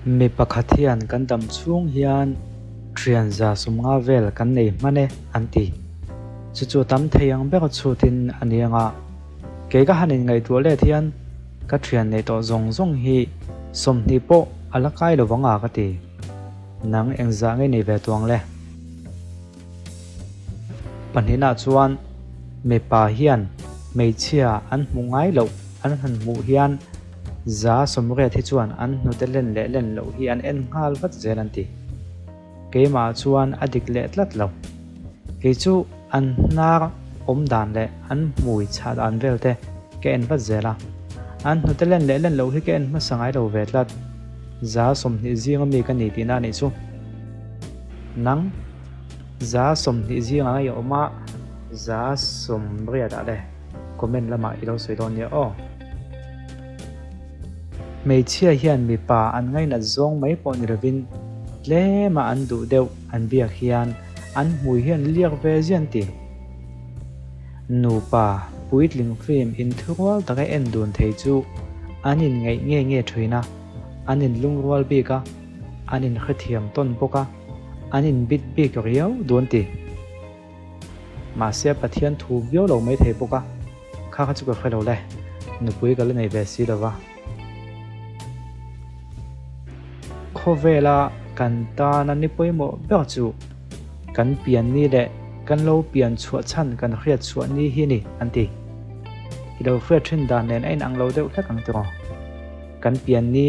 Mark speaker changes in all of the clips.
Speaker 1: Mi pakhat hian kan dam chhung hian thian 150 vel kan nei hman e an ti. Chu chu tam thei ang ber chhutin a ni anga kei ka han inngaihtuah let hian ka thian neih tawh zawng zawng hi 20 pawh a la kai lo vang a ka ti. Nang engzah ngei nei ve tuang le? Pahnihna chuan mipa hian hmeichhia an hmuh ngai loh an han hmuh hian 80% hi chuan an hnute len leh len loh hi an en nghal vat zel an ti. Keimah chuan a dik leh tlat lo. Kei chu an hnar awm dan leh an hmui chhah dan vel te ka en vat zel a. An hnute len leh len loh hi ka en hmasa ngai lo ve tlat. 20% zinga mi ka ni tihna a nih chu. Nang 20% zinga ngei a awm a, 80 ah le comment lamah i lo sawi dawn nia aw. Hmeichhia hian mipa an ngainat zawng mai pawh ni lovin tlema an duh deuh an biak hian an hmui hian liak ve ziah an ti. Nupa puitling film inthurual taka en dun thei chu an inngaih nge nge thin a, an inlungrual bik a, an inhrethiam tawn bawk a, an inbit bik riau dawn ti. Mahse Pathian thu viau lo mai thei bawk a, kha kha chu ka hre lo le, nupui ka la nei ve si lo va. Khawvela kan tana ni pawimawh ber chu kan pian ni leh kan lo pian chhuah chhan kan hriat chhuah ni hi ni an ti. I lo hriat thin dan nen a inang lo deuh hlek ang tiraw? Kan pian ni,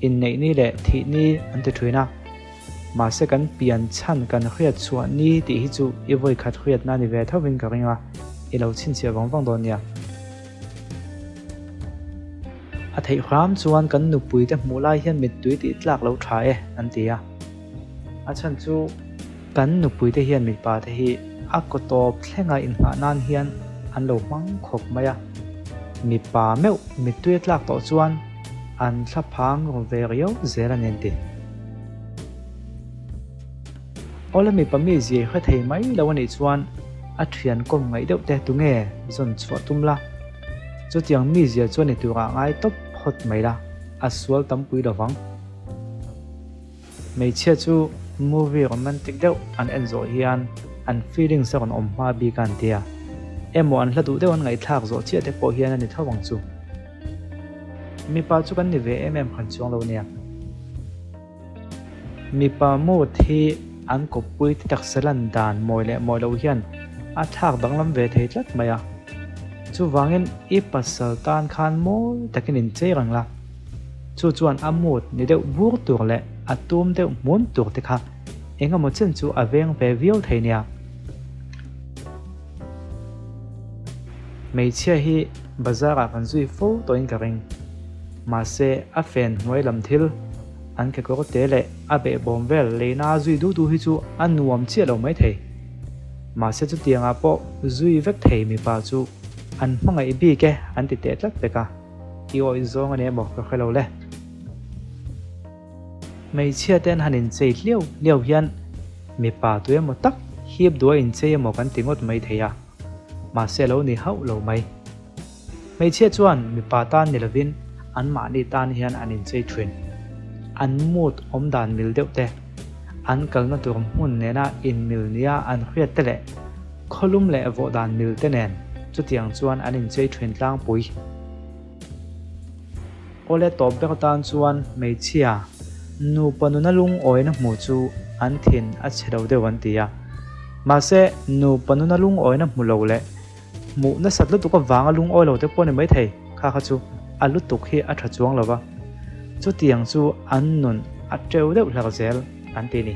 Speaker 1: inneih ni leh thih ni an ti thin a. Mahse kan pian chhan kan hriat chhuah ni tih hi chu i vawi khat hriatna ni ve thovin ka ring a, i lo chhinchhiah vang vang dawn nia. A theih hram chuan kan nupui te hmuh lai hian mittui tih tlak lo tha e an ti a. A chhan chu kan nupui te hian mipa te hi a kaw tawp thlenga inngah nan hian an lo hmang khawp mai a. Mipa meuh mittui a tlak tawh chuan an thlaphang rawn ve riau zel a ni an ti. Awle mipa mi zir hre thei mai lo a nih chuan a thian kawm ngaih deuh te tunge zawn chhuah tum la. Chutiang mi zia chuan i turah ngai tawp phawt mai la, a sual tampui lo vang. Hmeichhia chu movie romantic deuh an en zawh hian an feelings a rawn awm hma bik a an tia. Emaw an hla duh deuh an ngaihthlak zawh chiah te pawh hian a ni tho ang chu. Mipa chu kan ni ve em em hran chuang lo nia. Mipa mood hi an kawppui te taksa lan dan mawi leh mawi loh hian a thlak danglam ve thei tlat mai a. Chuvangin i pasal tan khan mawi takin inchei reng la. Chu chuan a mood ni deuh bur tur leh a tum deuh hmun tur te kha eng emaw chen chu a veng ve viau thei nia. Hmeichhia hi bazar ah kan zui fo tawhin ka ring. Mahse a fen hnuai lam thil an kekawr te leh a behbawm vel leina zui duh duh hi chu a nuam chiah lo mai thei. Mahse chutiangah pawh zui vek thei mipa chu an hmangaih bik e an ti teh tlat vek a, i awih zawng a ni emaw ka hre lo le. Hmeichhia te an han inchei hliau hliau hian mipa tu emaw tak hip duh a inchei emaw kan ti ngawt mai thei a, mahse a lo ni hauh lo mai. Hmeichhia chuan mipa tan ni lovin anmahni tan hian an inchei thin. An mood awmdan mil deuh te, an kalna tur hmun nena inmil nia an hriat te leh khawlum leh vawhdan mil te nen chutiang chuan an inchei thin tlangpui. Awle tawp ber tan chuan hmeichhia nupa nuna lungawina hmu chu an thin a chhe lo deuh an ti a. Mahse, nupa nuna lungawina hmu lo leh hmuh nasat lutuk avanga lungawi lo te pawh ni maithei kha kha chu a lutuk hi a tha chuang lo va. Chutiang chu an nun a teu deuh hlak zel an ti ni.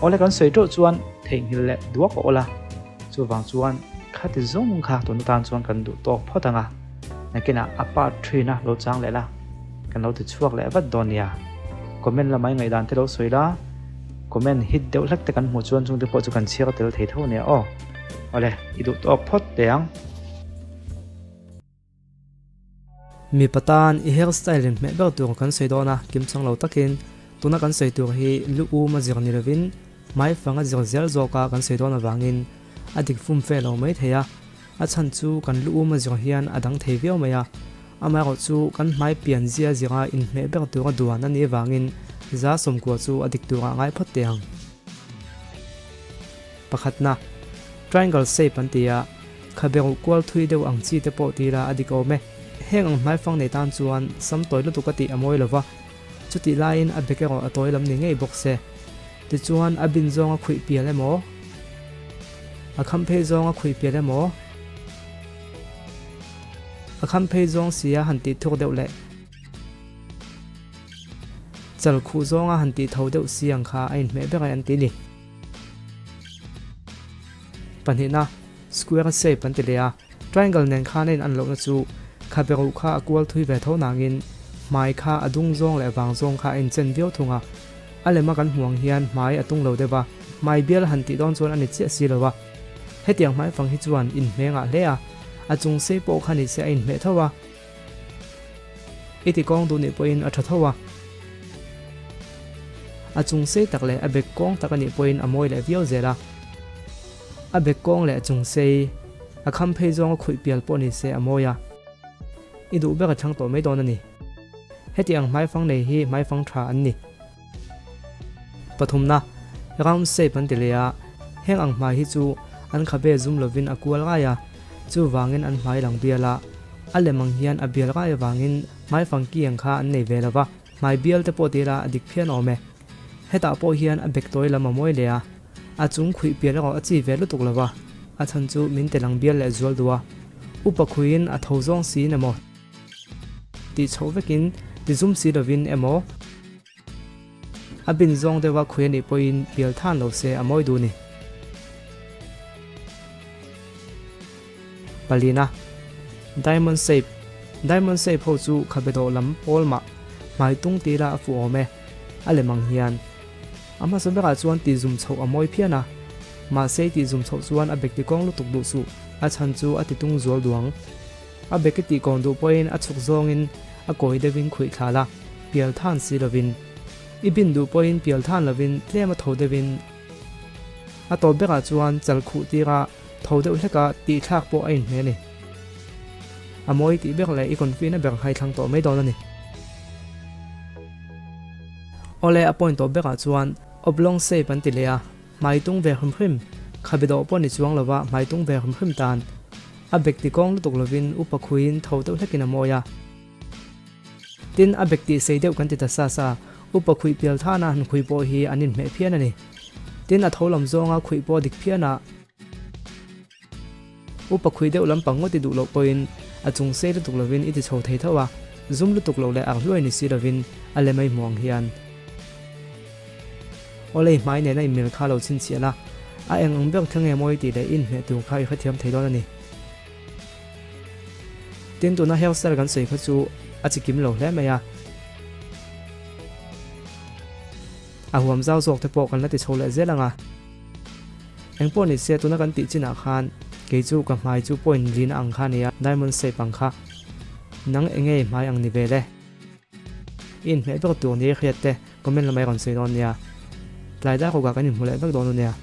Speaker 1: Awle kan sawi teuh chuan theihnghilh leh duak a awl a, chuvang chuan khati zawng kha tun atan chuan kan duh tawk phawt ang a, nakinah a part thin a lo chang leh la, kan lo ti chhuak leh vat dawn nia. Comment lamah i ngaihdan te lo sawi la, comment hit deuh hlek te kan hmuh chuan chungte pawh chu kan chhiar tel thei tho nia aw. Awle i duh tawk phawt teh ang.
Speaker 2: Mipa tan i hair style in hmeh ber tur kan sawi dawn a, kim chang lo takin tuna kan sawi tur hi lu um a zir ni lovin hmaifang a zir zel zawk a kan sawi dawn avangin a dik fum fe lo mai thei a, a chhan chu kan lu um a zir hian a dang thei viau mai a. Amaherawhchu kan hmai pian zia zira inhmeh ber tura duan a nih avangin 90% chu a dik turah ngai phawt teh ang. Pakhatna, Triangle shape an ti a, khabe ruh kual thui deuh ang chi te pawh ti ila a dik awm e. Heng ang hmaifang nei tan chuan sam tawi lutuk a tih a mawi lo va, chutih laiin a bek erawh a tawi lam ni ngei bawk se. Tichuan a bin zawng a khuih pial emaw, a kham phei zawng a khuih pial emaw, a kham phei zawng si a han tih thuk deuh leh chal khuh zawnga han tih tho deuh si ang kha a inhmeh ber e an ti ni. Pahnihna, square shape an ti leh a, triangle nen khan a in an lohna chu khabe ruh kha a kual thui ve tho nangin hmai kha a dung zawng leh vang zawng kha a inchen viau thung a, a lema kan hmuh ang hian hmai a tung lo deuh a, hmai bial han tih dawn chuan a ni chiah si lo a, hetiang hmaifang hi chuan inhmeh ngah hle a, a chung sei pawh kha ni se a inhmeh tho a. I ti kawng duh nih pawhin a tha tho a, a chung sei tak leh a bek kawng tak a nih pawhin a mawi leh viau zel a. A bek kawng leh a chung sei, a kham phei zawnga khuih pial pawh ni se a mawi a, i duh ber a thlang tawh mai dawn a ni. Heti ang hmaifang nei hi hmaifang tha an ni. Pathumna, round shape an ti leh a, heng ang hmai hi chu an khabe zum lovin a kual ngai a, chuvangin an hmai lang bial a, a lem ang hian a bial ngai avangin hmaifang ki ang kha an nei ve lo va, hmai bial te pawh ti ila a dik phian awm e. Hetah pawh hian a bek tawi lam a mawi leh a, a chung khuih pial erawh a chi ve lutuk lo va, a chhan chu min ti lang bial leh zual duh a, upa khuiin a tho zawng siin emaw tih chhoh vekin ti zum si lovin emaw, A bin zawng deuha khui a nih pawhin pial than lo se a mawi duh ni. Palina, Diamond shape, Diamond shape ho chu khabe dawh lam pawl mah hmai tung ti ila a fuh awm e, a lem ang hian. A hmasa berah chuan tih zum chhoh a mawi phian a, mahse i tih zum chhoh chuan a bek ti kawng lutuk duh suh, a chhan chu a ti tung zual duh ang. A bek i tih kawn duh pawhin a chhuk zawngin a kawi deuhin khuih thla la, pial than si lovin. I bin duh pawhin pial than lovin tlem a tho deuhin. A tawp berah chuan chal khuh tira tho deuh hleka tih thlak pawh a inhmeh a ni. A mawi tih ber leh i confi na ber hai thlang tawh mai dawn a ni. Awle a point tawp berah chuan oblong shape an ti leh a. Hmai tung ve hrim hrim, khabe dawh pawh ni chuang lova hmai tung ve hrim hrim tan. A bek ti kawng lutuk lovin upa khuiin tho deuh hlekin a mawi a. Tin, a bek tih sei deuh kan ti ta sa sa, upa khuih pial thana han khuih pawh hi an inhmeh phian a ni. Tin, a tho lam zawnga khuih pawh dik phian a. Upa khuih deuh lampang ngawt i duh loh pawhin a chung sei lutuk lovin i ti chho thei tho a, zum lutuk loh leh arhluai ni si lovin a lem a i hmuh ang hian. Awlei hmai nena inmil kha lo chhinchhiah la, a eng ang ber thleng nge mawi tih leh i inhmeh tur kha i hrethiam thei dawn a ni. Tin, tuna hairstyle kan sawi kha chu a chi kim lo hle mai a. A huam zau zawk te pawh kan la ti chho leh zel ang a. Engpawh ni se tuna kan tih chinah khan kei chu ka hmai chu point lina ang kha a ni a, diamond shape ang kha. Nang enge i hmai ang ni ve le? I inhmeh ber tur ni i hriat te comment lamah i rawn sawi dawn nia. Tlai dar rukah kan inhmu leh vek dawn u nia.